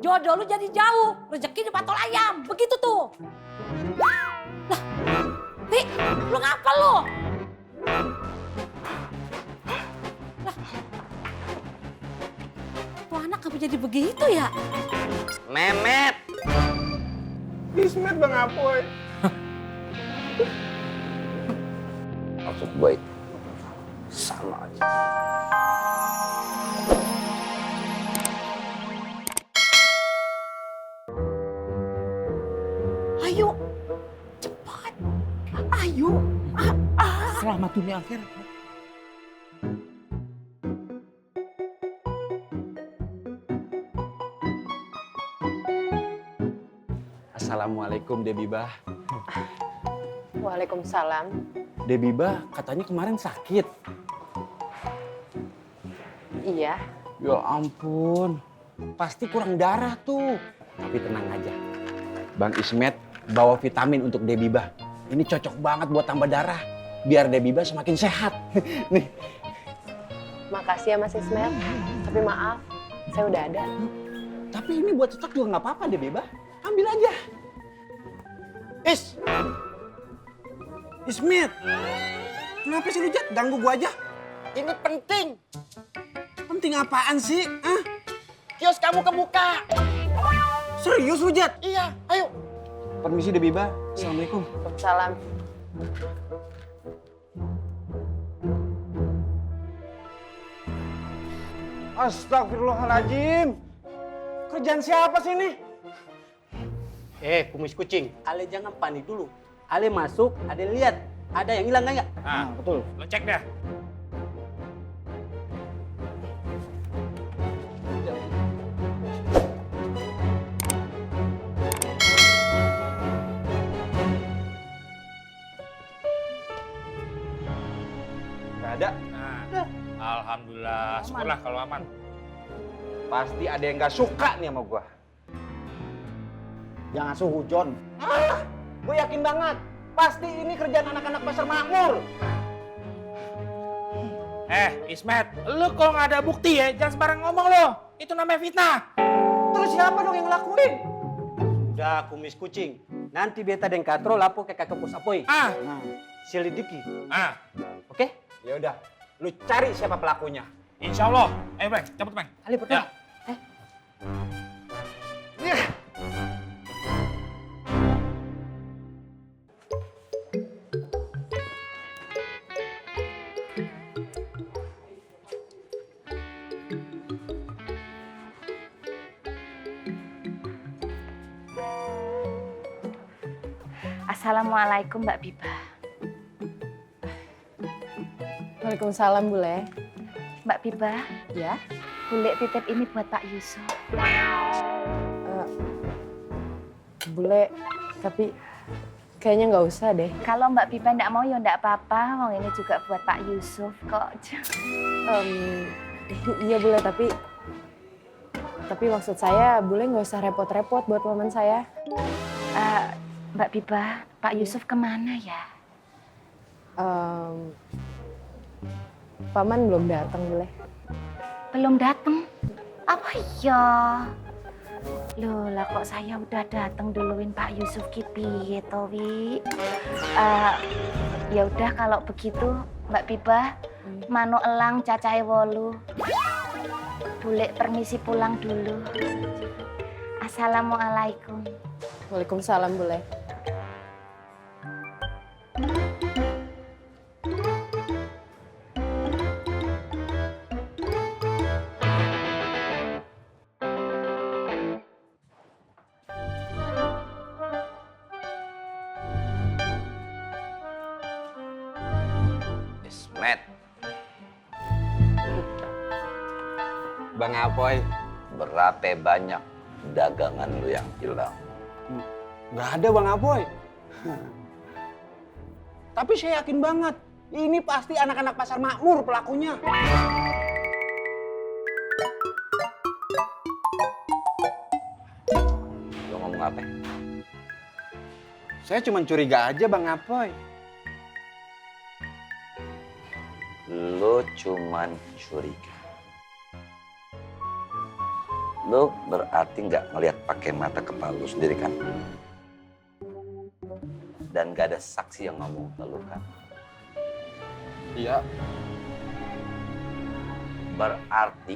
jodoh lu jadi jauh, rezeki di patol ayam, begitu tuh. Lah, Pi, lu ngapa lu? Lah, tuh anak kenapa jadi begitu ya? Memet. Ismet Bang Apoy. Maksud gue itu sama aja. Ayo, cepat. Ayo. Selamat dunia akhirat. Assalamualaikum Debibah. Waalaikumsalam. Debibah katanya kemarin sakit. Iya. Ya ampun, pasti kurang darah tuh. Tapi tenang aja, Bang Ismet bawa vitamin untuk Debibah. Ini cocok banget buat tambah darah, biar Debibah semakin sehat. Nih. Makasih ya Mas Ismet. Tapi maaf, saya udah ada. Tapi ini buat stok juga nggak apa-apa Debibah. Ambil aja. Ismet, kenapa sih lu Jat? Ganggu gua aja. Ini penting. Penting apaan sih? Hah? Kios kamu kebuka. Serius lu Jat? Iya, ayo. Permisi Debibah. Assalamualaikum. Salam. Astagfirullahaladzim. Kerjaan siapa sih ini? Kumis kucing, ale jangan panik dulu. Ale masuk, ada lihat, ada yang hilang nggak? Nah, Betul. lo cek dah. Gak ada. Nah, alhamdulillah, syukurlah kalau aman. Pasti ada yang gak suka nih sama gua. Jangan suhujon. Gue yakin banget. Pasti ini kerjaan anak-anak pasar makmur. Ismet, lu kalau nggak ada bukti ya, jangan sembarang ngomong lo. Itu namanya fitnah. Terus siapa dong yang ngelakuin? Udah kumis kucing. Nanti beta dan katro lapor ke kakak pos apoy. Ah, Selidiki, ah, oke? Ya udah, lu cari siapa pelakunya. insya Allah. Ayo, Bang, cepet, Bang. Ale pertama. Assalamualaikum Mbak Biba. Waalaikumsalam Bule. Mbak Biba, Ya? Bule titip ini buat Pak Yusuf. Bule, tapi kayaknya nggak usah deh. Kalau Mbak Biba ndak mau ya ndak apa-apa, wong ini juga buat Pak Yusuf kok. Iya Bule, tapi maksud saya Bule nggak usah repot-repot buat paman saya. Mbak Biba, Pak Yusuf kemana ya? Paman belum datang Bule. Belum datang? Apa iya? Loh lah kok saya udah datang duluin Pak Yusuf piye to Wi? Ya udah kalau begitu Mbak Biba, mano elang cacahe 8. Bule permisi pulang dulu. Assalamualaikum. Waalaikumsalam Bule. Ismet. Bang Apoy, Berapa banyak dagangan lu yang hilang? nggak ada Bang Apoy. Tapi saya yakin banget, ini pasti anak-anak pasar makmur pelakunya. Lu ngomong apa? Saya cuma curiga aja Bang Apoy. Lu cuman curiga. Lu berarti nggak ngelihat pakai mata kepala lu sendiri kan? Dan gak ada saksi yang ngomong ke lu kan? Iya. Berarti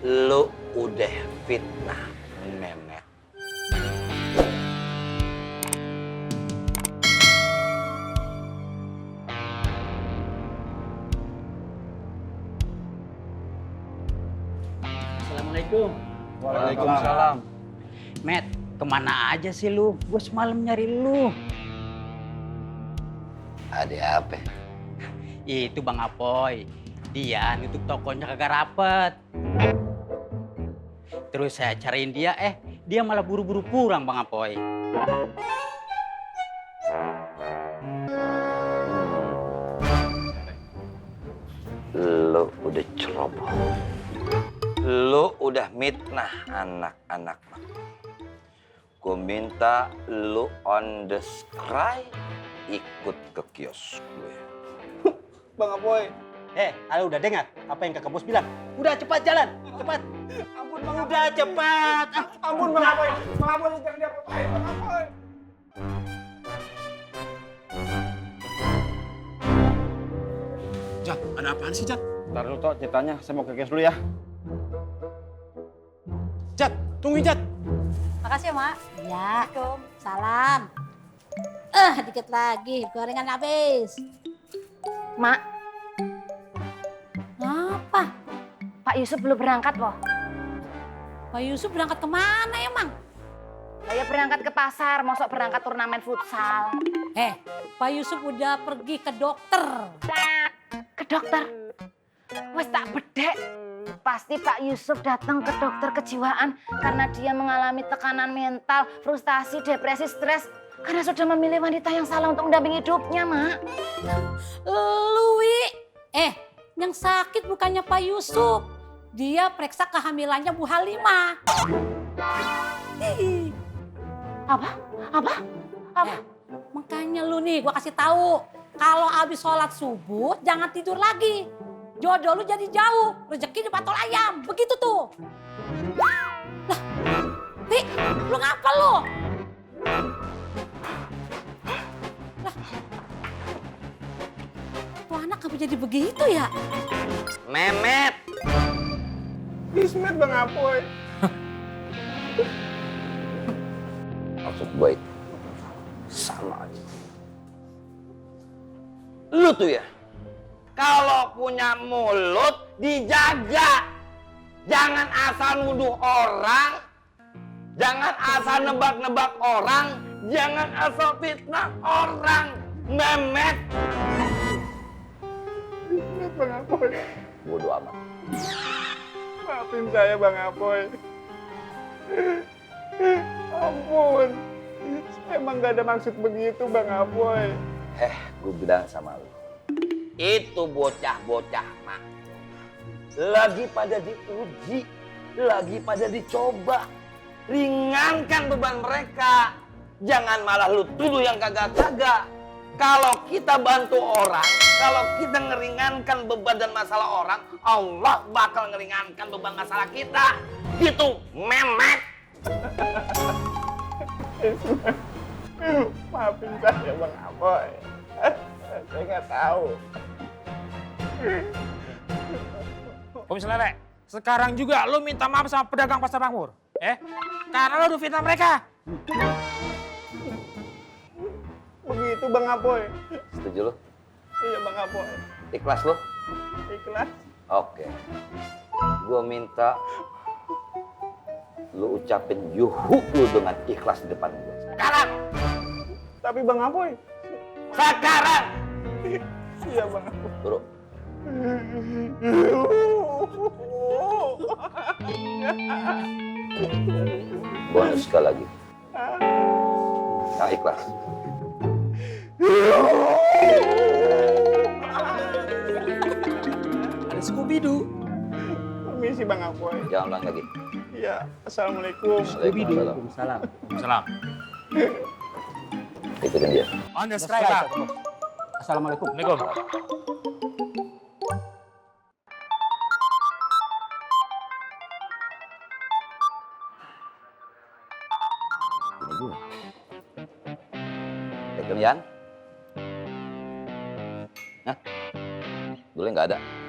lu udah fitnah Mehmet. Assalamualaikum. Waalaikumsalam. Met, kemana aja sih lu? Gue semalam nyari lu. Ada apa? Itu Bang Apoy. Dia nutup tokonya kagak rapet. Terus saya cariin dia, dia malah buru-buru pulang Bang Apoy. Lu udah ceroboh. Lu udah mitnah anak-anak. Gue minta lu on the sky ikut ke kios gue. Bang Apoy. Ala udah dengar apa yang kakak bos bilang? Udah cepat jalan, cepat. Ampun Bang Apoy. Udah cepat. Ampun Bang Apoy. Bang Apoy jangan diapa-apain Bang Apoy. Jat, ada apaan sih, Jat? Ntar dulu, Tok, ceritanya. Saya mau ke kios dulu ya. Jat, tungguin, Jat. Makasih ya, Mak. Iya. Salam. Dikit lagi, gorengan habis. Mak, Apa? Pak Yusuf belum berangkat loh. Pak Yusuf berangkat kemana emang? Saya berangkat ke pasar, masuk berangkat turnamen futsal. Pak Yusuf udah pergi ke dokter. Ke dokter? Wes tak bedek. Pasti Pak Yusuf datang ke dokter kejiwaan karena dia mengalami tekanan mental, frustasi, depresi, stres. Karena sudah memilih wanita yang salah untuk mendampingi hidupnya, Mak. Lui. Yang sakit bukannya Pak Yusuf. Dia periksa kehamilannya Bu Halimah. Ih. Apa? Makanya lu nih gua kasih tahu. Kalau abis sholat subuh jangan tidur lagi. Jodoh lu jadi jauh. Rezeki di patol ayam. Begitu tuh. Lah. Pi, lu ngapa lu? Lah. Tuh anak apa jadi begitu ya? Mehmet. Bismillah Bang Apoy. Maksud gue itu sama aja. Lu tuh ya, kalau punya mulut dijaga. Jangan asal nuduh orang, jangan asal nebak-nebak orang, jangan asal fitnah orang. Mehmet. Bismillah Bang Apoy. Bodoh amat. Maafin saya Bang Apoy. Ampun. Saya emang gak ada maksud begitu Bang Apoy. Gue bilang sama lu. Itu bocah-bocah mah. Lagi pada diuji. Lagi pada dicoba. Ringankan beban mereka. Jangan malah lu tuduh yang kagak-kagak. Kalau kita bantu orang, kalau kita ngeringankan beban dan masalah orang, Allah bakal ngeringankan beban masalah kita. Gitu, Mehmet. Maafin saya Bang Apoy. Saya nggak tahu. Kumis lele, sekarang juga lu minta maaf sama pedagang pasar makmur. Karena lu udah fitnah mereka. Begitu Bang Apoy. Setuju lu? Iya Bang Apoy. Ikhlas lu? Ikhlas. Oke. Gue minta lu ucapin yuhu lu dengan ikhlas di depan gue. Sekarang! Tapi Bang Apoy. Sekarang! Iya Bang Apoy. Turun. Bonus sekali lagi. Yang ikhlas. Ada Scooby-Doo. Permisi Bang Apoy. Jangan ulang lagi. Iya. Assalamualaikum. Waalaikumsalam. Salam. Ikutin dia. On the strike, Pak. Assalamualaikum. Assalamualaikum. gue. Kalian? Hah? Dulu nggak ada.